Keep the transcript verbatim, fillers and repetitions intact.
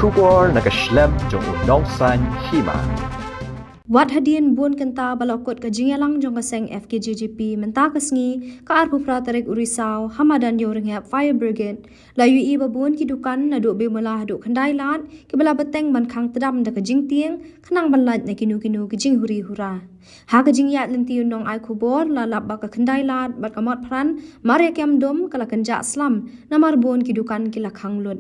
Khubor na ka shlem jong u Nongsaiñ Hima. Wat hadien bun kynta ba la kut ka jingïalang jong ka seng F K J G P mynta ka sngi, ka arphew phra tarik u Risaw, ha madan Ïewrynghep Fire Brigade, la ïohi ba bun ki dukan naduh Bimula haduh Khyndailad kiba la bteng ban khang tdam da ka jingtieng khnang ban lait na kino kino ki jinghuri hura. Ha ka jingïaid lynti u nongai khubor la lap ba ka Khyndailad bad ka Motphran mar ïa kem dum ka la kynjah slam namar bun ki dukan ki la khang lut.